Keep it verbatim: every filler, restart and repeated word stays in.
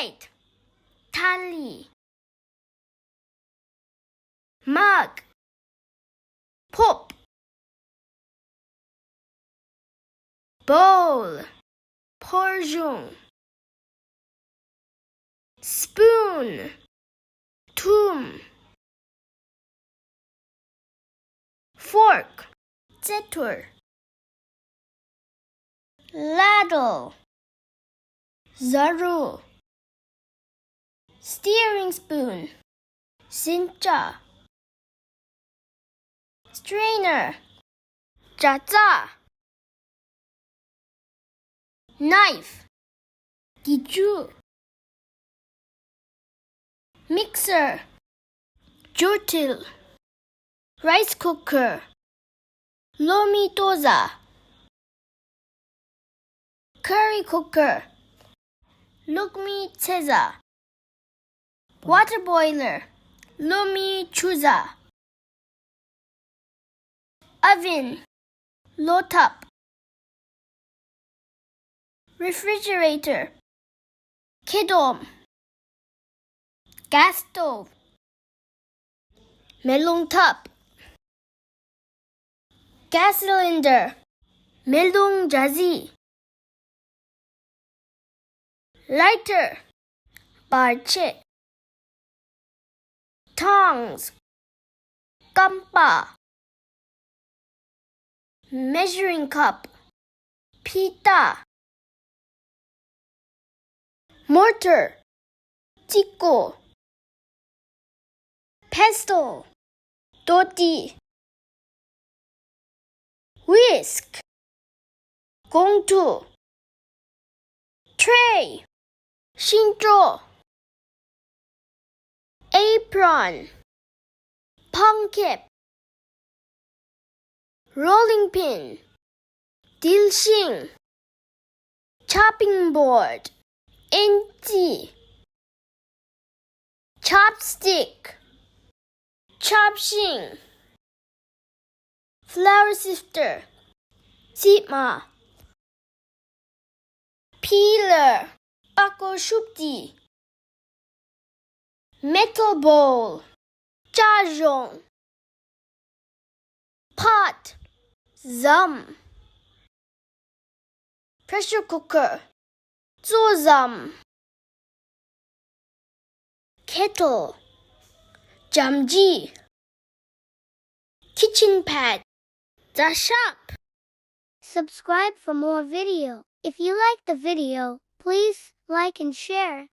Plate. ཐ་ལི། Mug. ཕོརཔ། Bowl. ཕོར་གཞོང་། Spoon. ཐུམ། Fork. རྩེ་ཐུར། Ladle. བཟའ་རུ། Steering spoon. ཟིན་ཆ། Strainer. ཇ་ཚ། Knife. གྱི་ཅུ། Mixer. ཇུ་ཐིལ། Rice cooker. ལོ་མའི་ལྟོ་བཟའ། Curry cooker. ལུག་མའི་ཚལ་བཟའ། Water boiler. ལོ་མའི་ཆུ་བཟའ། Oven. ལོ་ཐབ། Refrigerator. ཁྱེ་ལྡོམ། Gas stove. མེ་ལོང་ཐབ། Gas cylinder. མེ་ལོང་ཇ་ཟི། Lighter. བར་ཆད། Tongs. རྐང་པ། Measuring cup. ཕི་ཏ། Mortar. རྩིག་ཀོ། Pestle. དོ་ཏི། Whisk. གོང་ཐུ། Tray. ཤིང་ཀྲོ། Apron. པང་ཁེབས། Rolling pin. མཐིལ་ཤིང་། Chopping board. ཨེན་ཙི། Chopstick. ཆབ་ཤིང་། Flour sifter. རྩིབ་མ། Peeler. པགས་ཀོ་ཤུབས་ཏི། Metal bowl. ཇ་གཞོང་། Pot. ཟམ། Pressure cooker. བཙོ་ཟམ། Kettle. ཇམ་ཇི། Kitchen pad. ཇ་ཤབ། Subscribe for more video. If you like the video, please like and share.